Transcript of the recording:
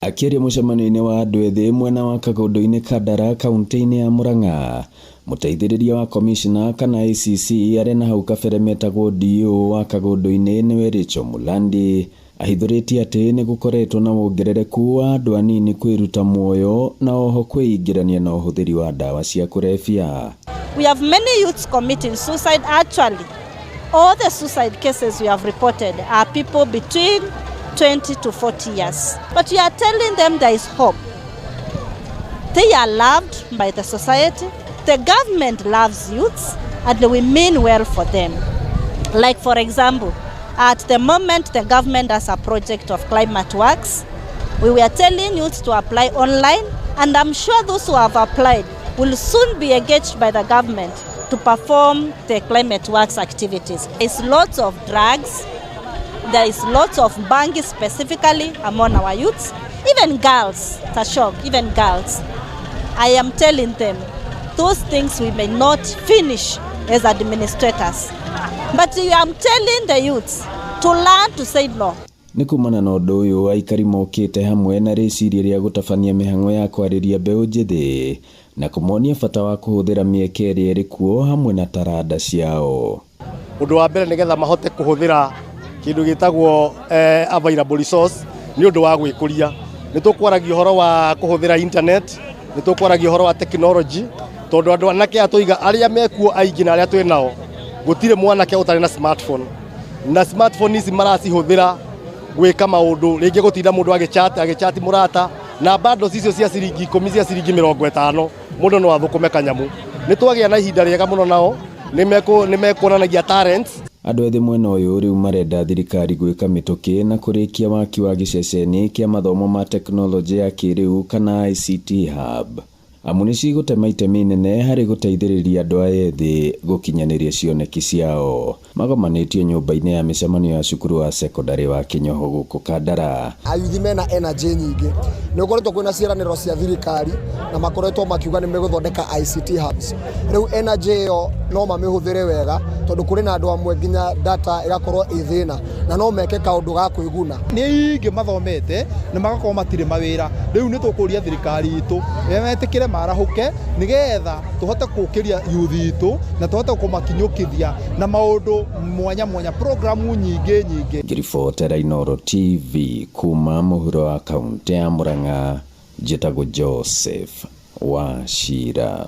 Akĩaria mũcemanio-inĩ wa andũ ethĩ mwena wa Kagũndũ-inĩ Kandara kaunti-inĩ ya Murang'a, mũteithĩrĩria wa komishona kana ACC arĩa na hau kabere metagwo DO wa Kagũndũ-inĩ nĩwe Rachel Mulandi ahithũrĩtie atĩ nĩ gũkoretwo na wongerereku wa andũ anini kwĩruta muoyo na oho kwĩingĩrania na ũhũthĩri wa ndawa cia kũrebia. We have many youths committing suicide. Actually, all the suicide cases we have reported are people between 20 to 40 years. But we are telling them there is hope. They are loved by the society. The government loves youths and we mean well for them. Like, for example, at the moment, the government has a project of climate works. We were telling youths to apply online, and I'm sure those who have applied will soon be engaged by the government to perform the climate works activities. There's lots of drugs, there is lots of bangi specifically among our youths, even girls, Tashok, even girls. I am telling them those things we may not finish as administrators. But I am telling the youths to learn to say no. Nĩ kumana na ũndũ ũyũ aikari mokĩte hamwe na rĩciria rĩa gũtabania mĩhang'o ya kwarĩria mbeũ njĩthĩ na kũmonia bata wa kũhũthĩra mĩeke ĩrĩa ĩrĩ kuo hamwe na taranda ciao. Ũndũ wa mbere nĩgetha mahote kũhũthĩra kĩndũ gĩtagwo available resource nĩ ũndũ wa gwĩkũria. Nĩ tũkwaragia ũhoro wa kũhũthĩra internet, nĩ tũkwaragia ũhoro wa technology, tondũ andũ anake aya tũiga arĩa mekuo aingĩ na arĩa twĩ nao gũtirĩ mwanake ũtarĩ na smartphone, na smartphone ici maracihũthĩra gwĩka maũndũ, rĩngĩ gũtinda mũndũ agĩchat agĩchat mũrata na bundles icio cia ciringi 10, cia ciringi 50, mũndũ no athũkũme kanyamu. Nĩ twagĩa na ihinda rĩega mũno nao, nĩ mekuonanagia talents. Andũ ethĩ mwena ũyũ rĩu marenda thirikari gwĩka mĩtũkĩ na kũrĩkia waki wa gĩceceni kĩa mathomo ma tekinoronjĩ ya kĩrĩu kana ICT hub, amu nĩ cigũtema itemi inene harĩ gũteithĩrĩria andũ aya ethĩ gũkinyanĩria cioneki ciao. Magomanĩtio nyũmba-inĩ ya mĩcemanio ya cukuru wa sekondarĩ wa Kĩnyoho gũkũ Kandara. Ayuthi mena energy nyingĩ. Nĩ gũkoretwo kwĩna ciĩranĩro cia thirikari na makoretwo makiuga nĩ megũthondeka ICT hubs. Rĩu energy ĩyo no mamĩhũthĩre wega, tondũ kũrĩ na andũ amwe nginya data ĩgakorwo ĩ thĩna na no meke kaũndũ ga kwĩguna. Nĩ aingĩ mathomete na magakorwo matirĩ mawĩra. Rĩu nĩ tũkũria thirikari itũ metĩkĩre marahũke nĩgetha tũhote gũkĩria youth itũ na tũhote kũmakinyũkithia na maũndũ mwanya mwanya, programu nyingĩ nyingĩ. Ngĩribotera Inooro TV kuma mũhuro wa kaũntĩ ya Murang'a, njĩtagwo Joseph Wachira.